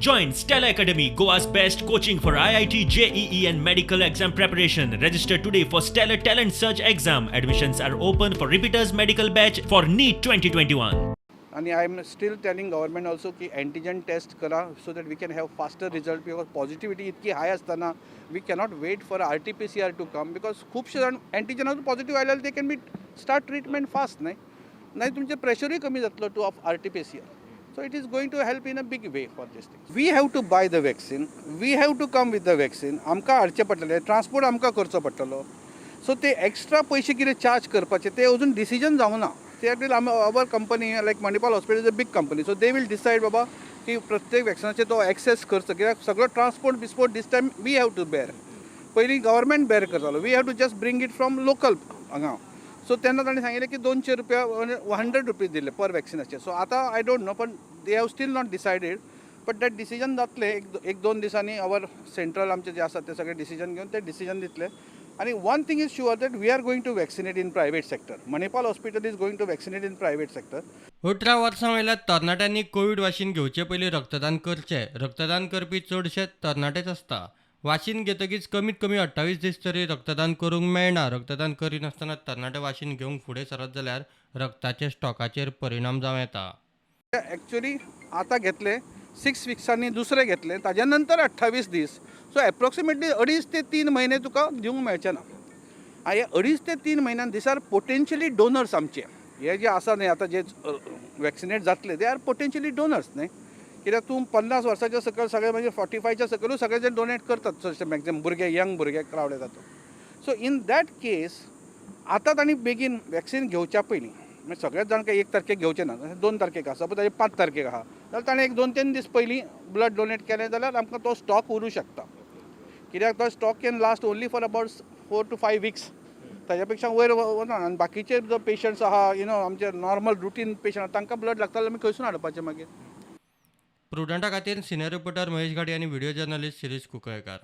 Join Stellar Academy, Goa's best coaching for IIT, JEE, and medical exam preparation. Register today for Stellar Talent Search exam. Admissions are open for repeaters medical batch for NEET 2021. आणि I am still telling government also की antigen taste करा so that we can have faster result, because positivity इतकी हाय असताना we cannot wait for RTPCR to come, because खुबशे जाण अँटीजनातून positive आयले they can be start treatment fast न्हय. नाही तुमचें प्रेशरूय कमी जातलो to of RTPCR. So it is going to help in a big way for this thing. We have to buy the vaccine, we have to come with the vaccine. आमकां हाडचें पडटलें, transport आमकां करचो पडटलो. सो ते extra पयशे कितें charge करपाचे ते अजून डिसिजन जावंक ना. ते खातीर आमी our company, like Manipal Hospital is a big company, so they will decide बाबा की प्रत्येक वॅक्सिनाचे तो एक्सेस करचो, कित्याक सगळो ट्रान्सपोर्ट बिस्पोर्ट this time we have to bear. पयलीं गव्हर्मेंट बेर करतालो, we have to just bring it from local हांगा. सो तेन्ना ताणें सांगिल्लें की 200 रुपया, ₹100 दिले पर वॅक्सिनाचे. सो आतां I don't know, पण they have still not decided, but that decision जातलें एक एक दोन दिसांनी. अवर सेंट्रल आमचे जे आसा ते सगळे डिसिजन घेवन ते डिसिजन दितले. आनी one thing is sure, that we are going to vaccinate in private sector. Manipal Hospital is going to vaccinate in private sector. 18 वर्सां वयल्या तरणाट्यांनी कोवीड वाशीन घेवचे पयलीं रक्तदान करचें. रक्तदान करपी चडशे तरणाटेच आसता. वाशीन घेतकीच कमीत कमी 28 दीस तरी रक्तदान करूंक मेळना. रक्तदान करिनासतना तरणाटे वाशीन घेवंक फुडें सरत जाल्यार रक्ताचे स्टॉकाचेर परिणाम जावं येता. एक्च्युली आतां घेतले, 6 विक्सांनी दुसरे घेतले, ताज्या नंतर 28 दीस, सो एप्रोक्सिमेटली 2.5 ते 3 म्हयने तुका दिवंक मेळचे ना. आनी हे 2.5 ते 3 म्हयन्यान these are potentially donors. आमचे हे जे आसा न्हय, आतां जे वॅक्सिनेट जातले, they are potentially donors न्हय. कित्याक तूं 50 वर्साच्या सकयल सगळे, म्हणजे 45च्या सकयलूय सगळे जाण डोनेट करतात चडशे मॅक्झिमम भुरगे, यंग भुरगे क्रावड येता तो. सो इन that case आतां तांणी बेगीन वॅक्सिन घेवच्या पयलीं, म्हणजे सगळेच जाण काय 1 तारखेक घेवचे ना, 2 तारखेक आसा, सपोज ताजे 5 तारखेक आहा जाल्यार ताणें एक 2-3 दीस पयलीं ब्लड डोनेट केलें जाल्यार आमकां तो स्टॉक उरूं शकता. कित्याक तो stock can last only for about 4 to 5 weeks, ताज्या पेक्षा वयर वना. आनी बाकीचे जो पेशंट्स आहा, you know आमचे नॉर्मल रुटीन पेशंट, तांकां ब्लड लागता जाल्यार आमी खंयसून हाडपाचें मागीर? प्रुडंटा खातीर सिनियर रिपोर्टर महेश घाडी आनी व्हिडिओ जर्नलिस्ट शिरीष कुंकळेकार.